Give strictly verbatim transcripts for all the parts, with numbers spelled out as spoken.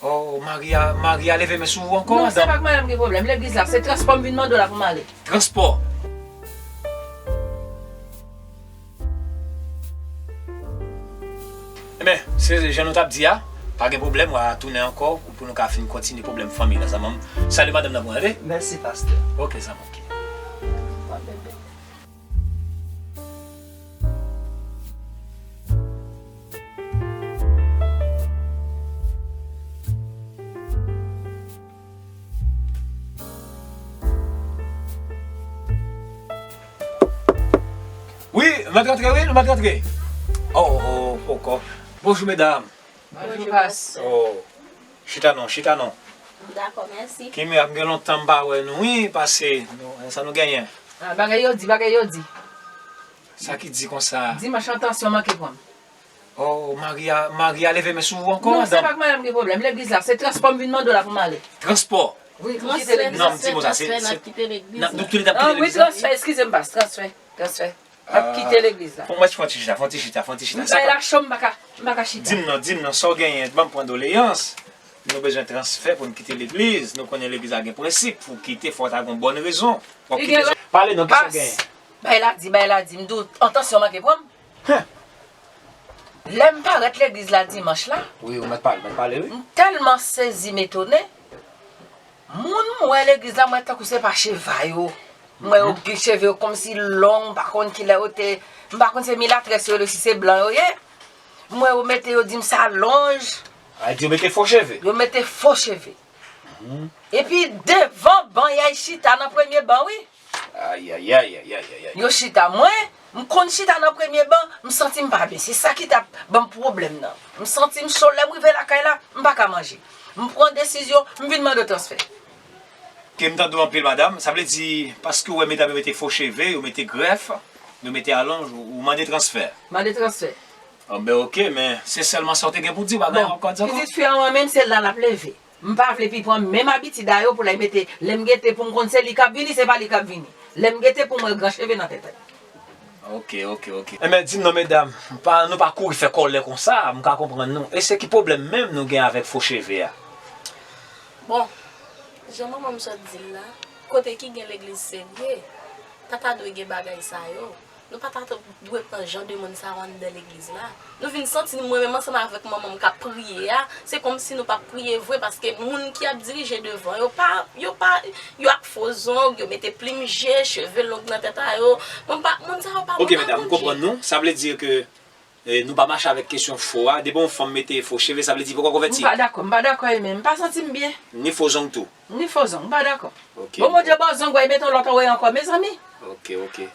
Oh, Maria, Maria leve men sou ou ankò, madanm? Non, se pa k madanm gen pwoblèm. Legliz la, se transpò m vin mande w la pou m ale. Transpò? Ebyen, se jan nou t ap di a, pa gen pwoblèm, w a tounen ankò pou nou ka fin kontinye pwoblèm fanmi la, zanmi m. Salye madanm nan pou mwen, tande? Mèsi, pastè. Ok, zanmi m. Ok. Wi, nou mèt rantre, wi, nou mèt rantre. Oh, oh, oh, poko. Bonjou, medam. Bonjou, pas. Oh, chita non, chita non. Dakò, mèsi. Kimia, m gen lontan m pa wè nou, wi, pase. Nou, sa nou genyen? Ah, bagay yo di, bagay yo di. Sa ki di konsa? Dimanch lan tansyon manke pran m. Oh, Maria, Maria leve men sou ou ankò, madanm? Non, se pa k madanm gen pwoblèm. Legliz la, se transpò m vin mande w la pou m ale. Transpò? Wi, pou kite legliz la. Non, m di konsa, se, se, n ap kite legliz la. N ap, nou tou lè t ap kite legliz la? Ah, wi, transfè, eskize m, pas, transfè, transfè. M ap kite legliz la. Fò m wè, fò n ti chita, fò n ti chita, fò n ti chita. M bay la cho, m pa ka, m pa ka chita. Di m non, di m non, sa w genyen, ban m pran doleyans. Nou bezwen transfè pou n kite legliz. Nou konnen legliz la gen prensip, pou w kite, fò w ta gen yon bòn rezon. W ap kite. Pale non, kisa w genyen? Bay la di, bay la di, m di w, an tansyon manke pran m. Lè m parèt legliz la dimanch la, wi, ou mèt pale, mèt pale, wi. M tèlman sezi, m etone. Moun m wè legliz la, m wè tankou se pa cheva yo. M wè yo gen cheve yo kòmsi long, m pa konn kilè yo te, m pa konn se milatrès yo ye, si se blan yo ye. M wè yo mete, yo di m sa lonj. A di yo mete fo cheve? Yo mete fo cheve. Epi devan ban y ay chita nan premye ban, wi. Ayayay, ayayay. Yo chita. Mwen, m konn chita nan premye ban, m santi m pa byen. Se sa ki t ap ban m pwoblèm nan. M santi m cho, lè m rive lakay la, m pa ka manje. M pran desizyon, m vin mande w transfè. Ke m tande w anpil, madanm. Sa vle di, paske w wè medam yo mete fo cheve, yo mete grèf, yo mete alonj, ou, ou mande transfè? Mande transfè. Ah, ben, ok, men se sèlman sa w te gen pou di, w pa gen ankò di ankò? Pitit fi an mwen menm, se la l ap leve. M pa vle pi pran menm abitid a yo pou l al mete, lè m gete pou m konn se li k ap vini, se pa li k ap vini. Lè m gete pou m wè gran cheve nan tèt li. Ok, ok, ok. Enben, di m non, medam, pa, nou pa kouri fè kòlè konsa, m ka konprann nou. E se ki pwoblèm menm nou gen avèk fo cheve a? Bon, jan manman m sot di l la, kote ki gen legliz serye, pa ta dwe gen bagay sa yo. Nou pa ta dwe pran jan de moun sa yo anndan legliz la. Nou vin santi nou, mwen menm ansanm avèk manman m k ap priye a, se kòmsi nou p ap priye vre, paske moun ki ap dirije devan yo pa, yo pa, yo ak fo zong, yo mete plim je, cheve long nan tèt a yo. Mwen pa, moun sa yo pa bon, pa bon. Ok, medam, m konprann nou. Sa vle di ke, eh, nou pa mache avèk kesyon fo a. Depi yon fanm mete fo cheve, sa vle di li poko konvèti. M pa dakò, m pa dakò e menm. M pa santi m byen. Ni fo zong tou. Ni fo zong, m pa dakò. Ok. Bon, Bondye ba w zong, w al mete yon lòt anwo ankò, mezanmi. Ok, ok.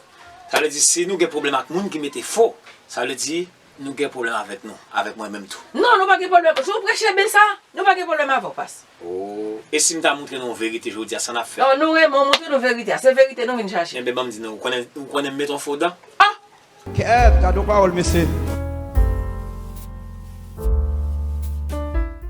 Sa vle di, si nou gen pwoblèm ak moun ki mete fo, sa vle di, nou gen pwoblèm avèk nou, avèk mwen menm tou. Non, nou pa gen pwoblèm. Si w preche byen sa, nou pa gen pwoblèm avè w, pas. Oh. E si m ta montre nou yon verite jodi a, sa n ap fè? Oh, nou renmen w montre nou verite a. Se verite nou vin chache. Enben, ban m di nou, ou konnen, ou konnen m mete yon fo dan? Ah! Kèt, gade yon pawòl, mesye.